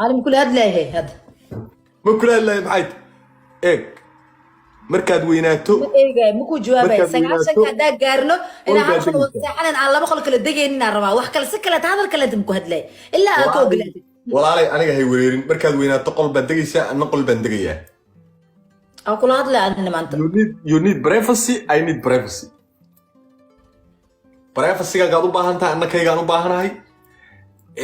Ani makula hadlaayahay hadda? Ma kula hadlaya maxay eeg markaad weynaato. Ma eegay, makuu jawaabay. Markaad 90-ka weynaato, haddaa gaarno qol inaan hal baad qol wada degaysaa. seexanan, aan laba qol kala degaynin aan rabaa. Wax kale si kaleeta, hadal kaleeta maku hadlay ilaa aad ka ogolaatid. Walaalay, aniga hay wareerin. Markaad weynaato qol baad degaysaa, anna qol baan degayaa. Aan kula hadlay anina maanta. You need privacy, I need privacy. Privacy-gaagaad u baahan tahay, anna kaygaan u baahanahay.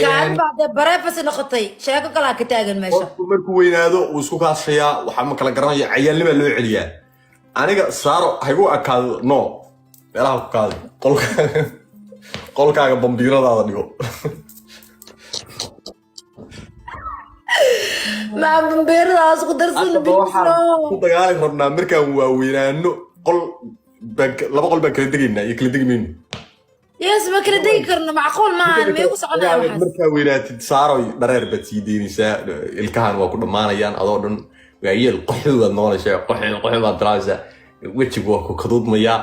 Kaan baa dee privacy noqotay, sheeko kalaa ka taagan meesha. Qofku markuu weynaado wuu isku kaashayaa, waxaa ma kala garanaya, cayaalnimaa loo celiyaa. Aniga saaro haygu akaado, no, meelaha ku kaadi, qolkaaga, qolkaaga bambiiradaada dhigo. Maa bambeeradaas ku darsan. Haddaba waxaan ku dagaali rabnaa markaan waaweynaano qol baan laba qol baan kala degaynaa iyo kala degi mayno. Yes, ma kala degi karno, macquul maahan, ma igu soconaya waxaas. Markaa weynaatid, saaroy, dhareer baad sii deynaysaa, ilkahan waa ku dhammaanayaan, adoo dhan waayeel qoxo baad noqonaysaa, qoxo qoxo baad bilaabaysaa, wejigu waa ku kaduudmayaa.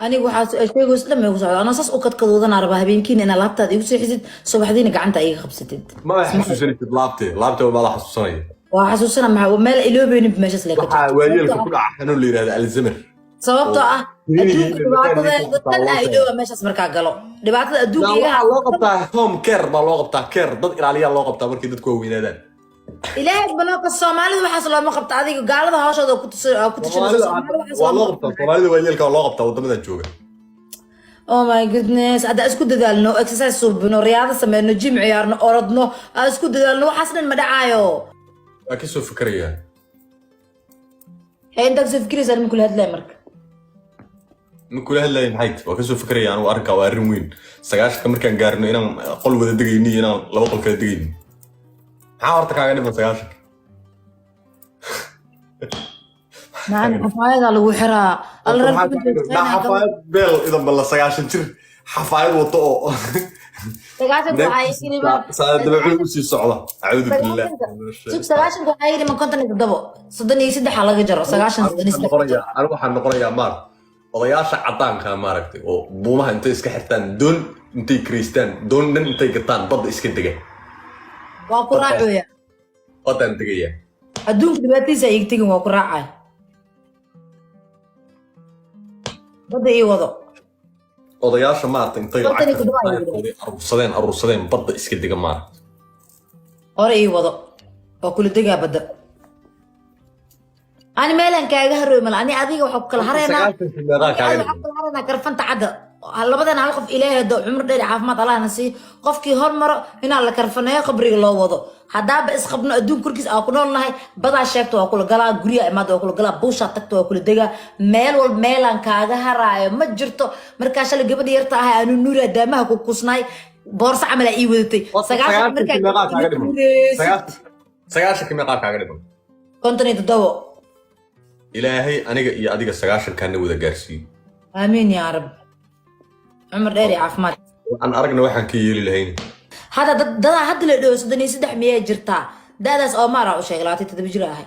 Aniga waxaa sheegayso dhan ma igu socdo. Anaa saas u kadkaduudanaa rabaa habeenkiina inaad laabtaada igu seexisid, subaxdiina gacanta iga qabsatid. Ma xasuusanaysid laabte, laabte maada xasuusanaya. Waa xasuusana, maxaa meel iloobeynin meeshaas lee ka Waxaa jirto. waayeelka ku dhaca xanuun la yidhahda Alzheimer. Sababtoo ah Clinic adduunka dhibaatadeeda dhan aa ilooba meeshaas markaa galo, dhibaatada adduunka iga Waxaa loo qabtaa home care baa loo qabtaa, care dad ilaaliyaa loo qabtaa markay dadku waaweynaadaan. Ilaahay balooka, Soomaalida waxaas looma qabto. Adiga gaalada hawshooda ku ku tushinayso. Soomaalida Soomaalida waxaas waa loo looma qabtaa. qabto. Soomaalida waayeelka waa loo qabtaa waddamadan jooga. Oh my goodness, hadda isku dadaalno, exercise suubino, riyaado sameyno, gym ciyaarno, orodno, aan isku dadaalno, waxaas dhan ma dhacaayo. Waa kasoo fikerayaa. Hee, intaad soo fikiraysaa nima kula hadlaya marka? Ma kula hadlaya maxay tahay? Waa kasoo fikeraya anigu arrinkaa, waa arrin weyn. 90-ka markaan gaarno inaan qol wada degayni iyo inaan laba qol kala degayni, maxaa horta kaaga dhiman 90-ka? Macalin, xafaayadaa lagu xiraa alla. Maxaa reerka kaaga dhiman? Naa xafaayad beel idan balla 90 jir xafaayad wato oo 90-ka waxaa ii dhiman dabacuu usii socda, acuudu billah. Sug, 90-ka waxaa ii dhiman 57, 33 laga jaro 90, 33. Anigu waxaan noqonayaa maar odayaasha caddaanka maaragtay oo buumaha intay iska xirtaan, doon intay kiraystaan, doon dhan intay gataan, badda iska dega. Waa ku raacooya. Baddaan degaya. Adduunka dhibaatadiisa iga tegin, waa ku raacay, badda ii wado. Odayaasha maaragtay intay 57 lacagta ayuu yidhi. Aruursadeen aruursadeen, badda iska dega maaragtay. Hore ii wado, waa kula degaa badda. Ani meelaan kaaga harooy mala. Ani adiga waxaa ku kala hareynaa 90-kii meeqaa ani kaaga adiga waxaa dhiman? ku kala hareynaa karfanta cadda. Labadan hal qof Ilaahay hado cumar dheer iyo caafimaad Allahna siiyo, qofkii hormaro inaan la karfaneeyo, qabriga loo wado. Haddaaba isqabno, adduun korkiis aa ku nool nahay, badaa sheegta waa kula galaa, guryaha imaada waa kula galaa, buushaa tagta waa kula degaa, meel walba meelaan kaaga haraayo ma jirto. Markaa shalay gabadha yarta ahay aanu nuuraa daamaha ku kusnaay, boorso camal aa ii wadatay. 90 90-kii markaa meeqaa kaaga dhiman? nuureysid. 90-kii meeqaa kaaga dhiman? 57. Ilaahay aniga iyo adiga 90-kaana wada gaarsiiyo. Aamiin yaa rab, cumar dheer iyo caafimaad. Aan aragna waxaan ka yeeli lahayn. Hadda dad dadaa hadda la dhaho 33 miyay jirtaa da'daas oo maaraa u sheegay 27 jir ahay.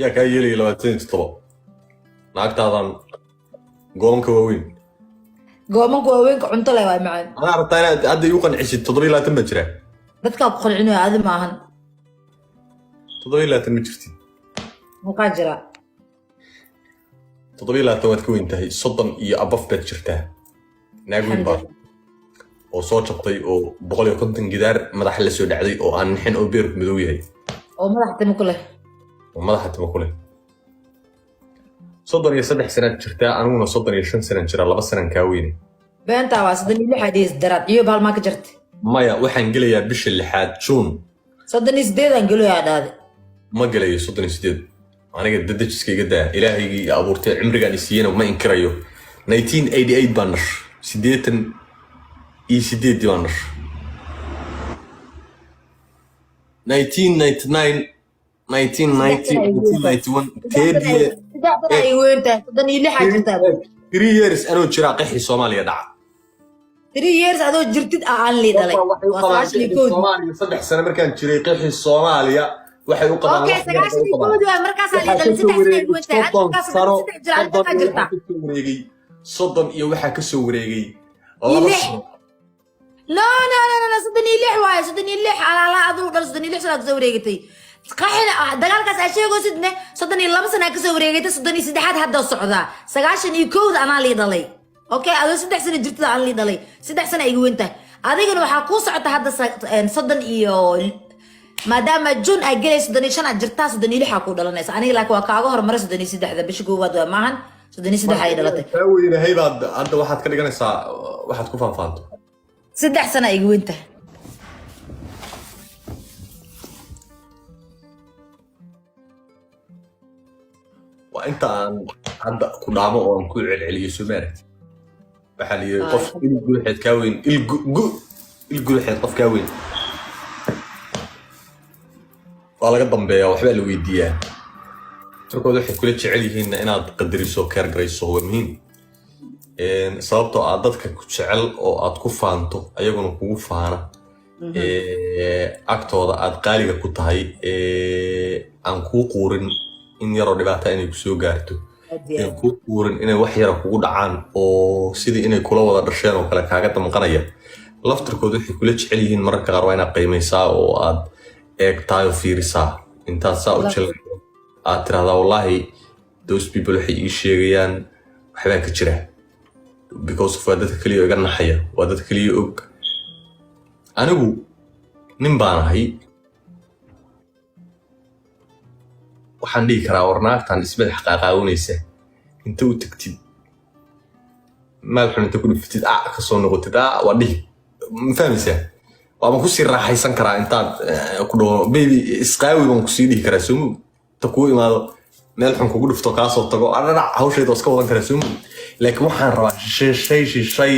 Yaa kaa yeelaya 27 naagtaadan goomanka waaweyn? Goomanka waaweynka cunto leh waay macaan. Anaa rabtaa inaad hadda igu qancisid 27 baan jiraa. Dadkaa ku qancinayo, adi maahan. 27 ma jirtid. Muqaa jira? 27 waad ka weyn tahay, 30 iyo abaf baad jirtaa. Naag weyn baad oo soo jabtay oo 150 gidaar madaxa la soo dhacday oo aan nixin oo beerku madow yahay. Oo madax timo ku leh. Oo madaxa timo ku leh. 33 sanaad jirtaa, aniguna 35 sanaan jiraa, 2 sanaan kaa weyne. Beentaa waa 36 adhiis daraad iyo baalmaa ka jirta. Maya, waxaan gelayaa bisha lixaad, Juun. 38-aan geloyaa dhaade. Ma gelayo 38 aniga, dadajiska iga daa. Ilaahaygii i abuurtay cimrigaan i siiyena ma inkirayo. 1988 baan dhashay, 88-dii baan dhashay, 1999, 1990, 1991, third year. 3 sana ay weyn tahay, 36-aa jirtaa. 3 years anoo jiraa qaxii Soomaaliya dhaca. 3 years adoo jirtid aa aan lii dhalay. Waxay u Waa qabaan 91-dii. Soomaaliya 3 sano markaan jiray qaxii Soomaaliya waxay u qabaan Okay, wax yar bay sagaashan u iyo qabaan. kowdii waa markaasaa lii Waxaa dhalay. kasoo 3 sana ay wareegay weyn tahay. 30 Adiga sano. 33 jira, adiga 30 kaa iyo jirtaa. Waxaa kasoo wareegay 30 iyo waxaa kasoo wareegay Iyo 2 lix. sano. No, no, no, no, no, 36 waaye, 36. Alaala, aduu dhal 36 sana kasoo wareegatay. Qaxina dagaalkaas aa sheegaysidne 32 sana kasoo wareegatay, 33aad hadda socdaa. 91da anaa lii dhalay. Okay, adoo 3 sana jirtada aan lii dhalay, 3 sana iga weyn tahay. Adigana waxaa kuu socota hadda soddon iyo, maadaama June ay gelay, 35 aad jirtaa, 36 aa kuu dhalanaysa. Aniga laakiin waa kaaga hormaray, 33da bisha koowaad waa maahan, 33 ay dhalatay. Kaa weynahay baad hadda waxaad ka dhiganaysaa waxaad ku faanfaanto. 3 sana iga weyn tahay. Waa inta aan hadda ku dhaamo oo aan ku celceliyo, soo maaragti? Waxaa la yidhi qof il guuxeed kaa weyn, il il guuxeed qof kaa weyn waa laga dambeeyaa, waxbaa la weydiiyaa. Turkooda waxay kula jecel yihiinna inaad qadariso, care garayso, waa muhiim. Sababtoo ah dadka ku jecel oo aad ku faanto, ayaguna kugu faana, agtooda aad qaaliga ku tahay, aan kuu quurin in yaroo dhibaata inay kusoo gaarto, aan kuu quurin inay wax yara kugu dhacaan, oo sidii inay kula wada dhasheen oo kale kaaga damqanaya, laftirkooda waxay kula jecel yihiin mararka qaar waa inaad qiimaysaa oo aad eegtaay oo fiirisaa. Intaad saa u jilacdo aad tirahdaa, "Wallaahi, those people waxay ii sheegayaan waxbaa ka jira," because of waa dadka keliya iga naxaya, waa dadka keliya og. Anigu nin baan ahay, waxaan dhihi karaa, war naagtan ismadax qaaqaawanaysa inta u tagtid, maal xun inta ku dhufatid, a ka soo noqotid, a waa dhihi, ma fahmaysaa? Waaba kusii raaxaysan karaa intaad ku dhaho, "Baby, isqaawi," baan kusii dhihi karaa, soo mug? Inta kuu imaado, meel xun kugu dhufto, kaasoo tago, adhadhac, hawshayda waa iska wadan karaa, soo mug? Laakiin waxaan rabaa shishay shishay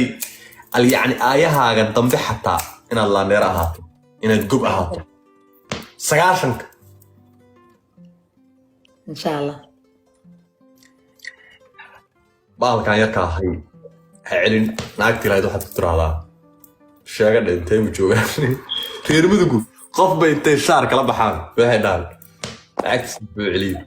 al, yacni aayahaaga dambe xataa inaad laandheer ahaato, inaad gob ahaato 90-ka. Insha Allah. Bahalkan yarka ahay ha celin. Naagtii lahayd waxaad ku tiraahdaa, sheega dhintay buu joogaa. Reer Mudugu qof bay intay shaar kala baxaan waxay dhahaan, "Lacagtiisa buu celiyo."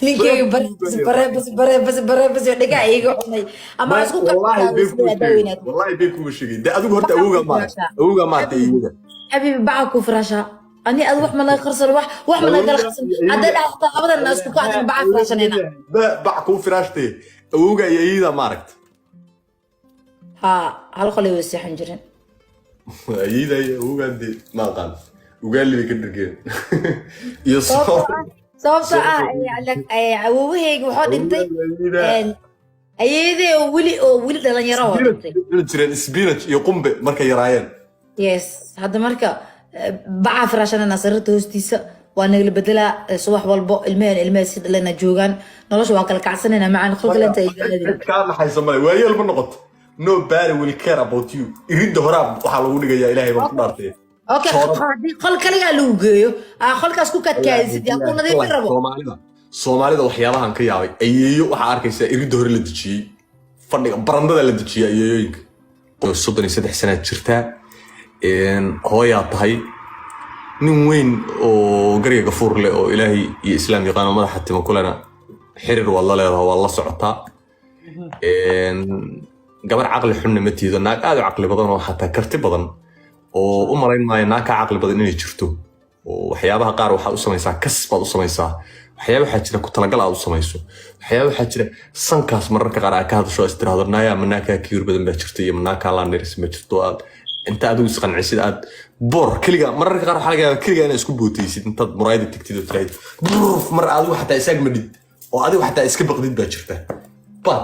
Ninkeyga bare bare bas, bare bas, bare bas, dhigaa iiga cunay ama isku Wallaahi bay kuwa sheegay, wallaahi bay kuwa sheegay. De adigu horta awowgaa maarata, awowgaa maarata iyada. Xabiibi, baca ku firaashaa. Ani ad wax ma laga qarsan, wax ma laga kala qarsan. Hadday dhahdo labadan isku kacdan, baca firaashanayna. Bac kuu firaashtay, awowgaa iyo iyada maaragta. Haa, hal qolay way seexan jirin. Iyada iyo awowgaa dee ma aqaan, ugaali bay ka dhirgeen iyo soo. Sababtoo ah awowahayga waxoo dhintay ayeedee oo weli dhalinyaro oo dhintay. Cuni jireen spinach iyo qumbe markay yaraayeen. Yes, hadda marka bacaa firaashanana sariirta hoostiisa waa nagala bedelaa subax walbo. Ilmaheen ilmaha si dhalena joogaan, nolosha waa kala kacsanayna macaan qolka lenta ay gaadin. Cid kaa naxaysa male, waayeel ma noqoto. Nobody will care about you. Iridda horaa waxaa lagu dhigayaa, Ilaahay baan ku dhaartay. Okay, haddii qol kaligaa lagu geeyo, aa qolkaas ku kadkaadisid, yaa ku nadiifin rabo? Soomaalida waxyaabahan ka yaabay, ayeeyo waxaa arkaysaa iridda hore la dejiyey, fadhiga barandada la dejiyey ayeeyooyinka. 33 sanaad jirtaa, hooyaa tahay, nin weyn oo garya gafuur leh oo Ilaahay iyo Islaam yaqaano, madaxa tima kulena xiriir waad la leedaha, waad la socotaa. Gabar caqli xunna ma tiido, naag aad u caqli badan oo xataa karti badan oo u malayn maayo naag ka caqli badan inay jirto. Oo waxyaabaha qaar waxaad u samaysaa kas baad u samaysaa, waxyaaba waxaa jira ku talagal aad u samayso, waxyaaba waxaa jira sankaas mararka qaar aad ka hadasho, is tiraahdo, "Naayaa, manaakaa kiyur badan baa jirta iyo manaakaa laandheris ma jirto?" Aad inta adigu isqancisid, aad boor keliga, mararka qaar waxaa laga yaabaa keliga inaad isku bootaysid intaad muraayada tagtid oo tiraahid brr, mar adigu xataa isaag madhid oo adigu xataa iska baqdid baa jirta.